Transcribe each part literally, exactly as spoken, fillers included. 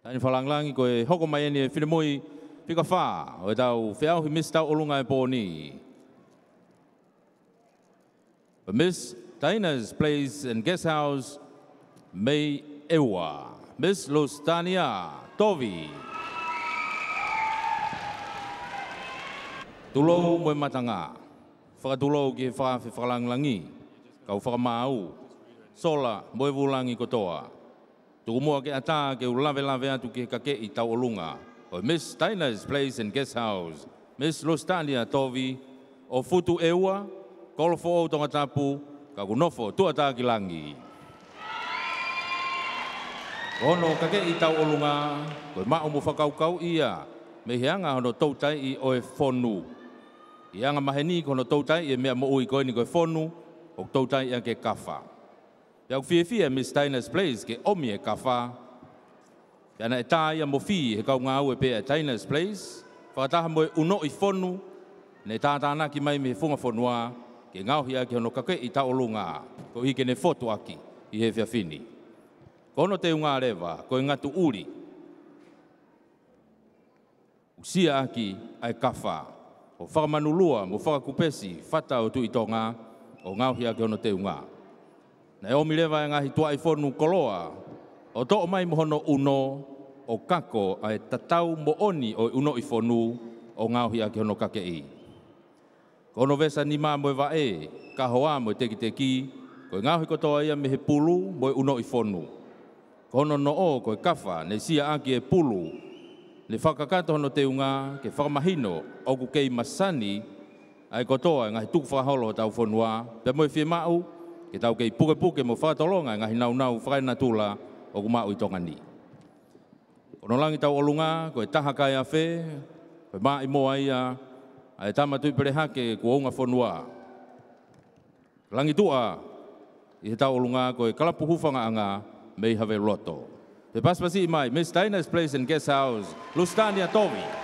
Taimi fakalāngilangi, ko e hoko mai eni e finemui fika fā ʻo ʻetau feʻauhi Miss Tauʻolunga ʻo e pō ni. Miss Dana's Place and Guest House, mei ʻEua, Miss Lusitania Tovi. Tulou mo e matangā. Fakatulou ki he fakaafe fakalāngilangi, kau fakamaau, sola mo e vūlangi kotoa. Tuku muʻa ke ʻatā ke u lavelave atu ki he kakeʻi tauʻolunga ʻo e Miss Dana's Place and Guest House, Miss Lusitania Tovi, ʻo Futu ʻEua, Kolofoʻou Tongatapu, ka ʻoku nofo tuʻa ʻatā ki langi. Ko hono kakeʻi tauʻolunga, ko e maʻu mo fakakaukauʻi ia mei he anga hono toutai ʻo e fonu. ʻI he anga maheni ko hono toutai e meʻa moʻui ko eni ko e fonu, ʻoku toutai ʻaki e kafa. Pea ʻoku fiefia Miss Dana's Place ke ʻomi e kafa. Pea naʻe tā ia mo fī he kau ngāue pē ʻa Dana's Place, fakataha mo e ʻunoʻi fonu ne tātānaki mai mei he funga fonua, ke ngaohi ʻaki hono kakeʻi tauʻolunga, koeʻuhi ke ne fotu ʻaki ʻi he efiafi ni. Ko hono teunga leva, ko e ngatu ʻuli. ʻOku siʻaki ʻa e kafa, ʻo fakamanulua mo fakakupesi fata ʻo Tuʻi Tonga, ʻo ngaohi ʻaki hono teunga. Naʻe ʻomi leva e ngaahi tuaʻi fonu koloa, ʻo toʻo mai mo hono ʻuno, ʻo kako ʻa e tatau moʻoni ʻo e ʻunoʻi fonu, ʻo ngaohi ʻaki hono kakeʻi. Ko hono vesa nima mo e vaʻe, kahoa mo e tekiteki, ko e ngaohi kotoa ia mei he pulu mo e ʻunoʻi fonu. Ko hono noʻo ko e kafa ne siʻaki e pulu, ne fakakakato hono teunga ke fakamahino ʻoku kei masani ʻa e kotoa e ngaahi tukufakaholo ʻo hotau fonua, pea mo e fiemaʻu ke tau kei pukepuke mo fakatolonga e ngaahi nāunau fakaenatula ʻoku maʻu ʻi Tonga ni. Ko hono langi tauʻolunga, ko e taha kaeafe, ko e maʻimoa ia ʻa e Tama Tuʻipelehake kuo unga fonua. Langi tuʻa ʻi he tauʻolunga, ko e kalapu hūfangaʻanga mei Haveluloto. Fepasipasiʻi mai, Miss Dana's Place and Guest House, Lusitania Tovi.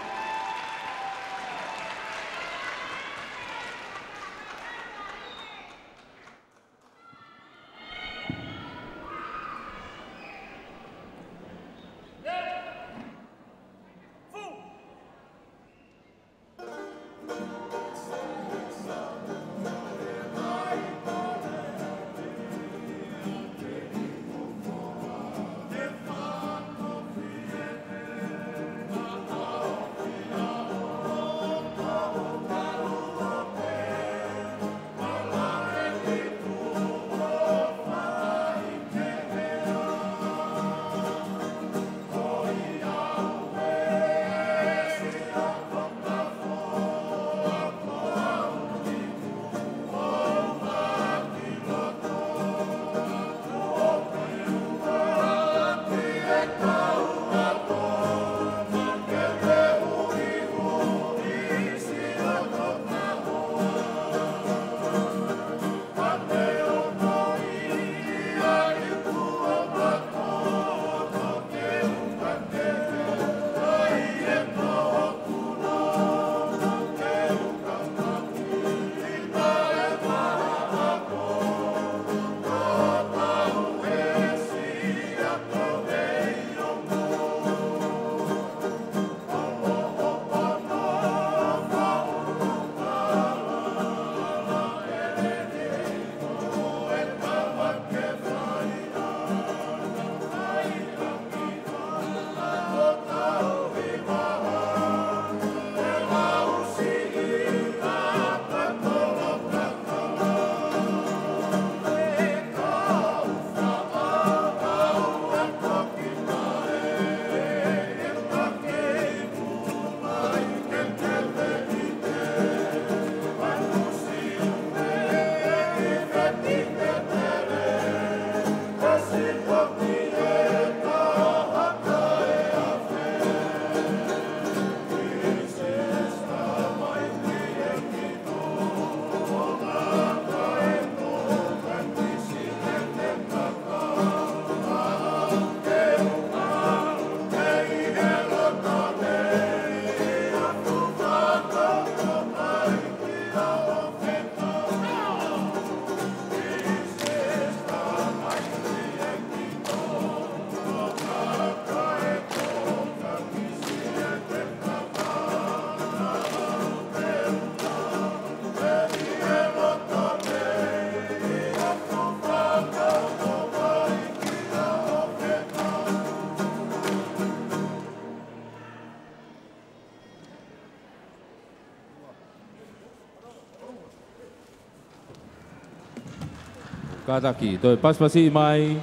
Kātaki, toe pasipasi mai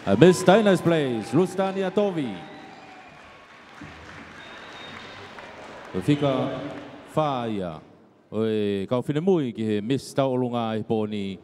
ʻa Miss Dinah's Place, Lusitania Tovi. Ko e fika fā ia ʻo e kau finemui ki he Miss Tauʻolunga ʻi he pō ni,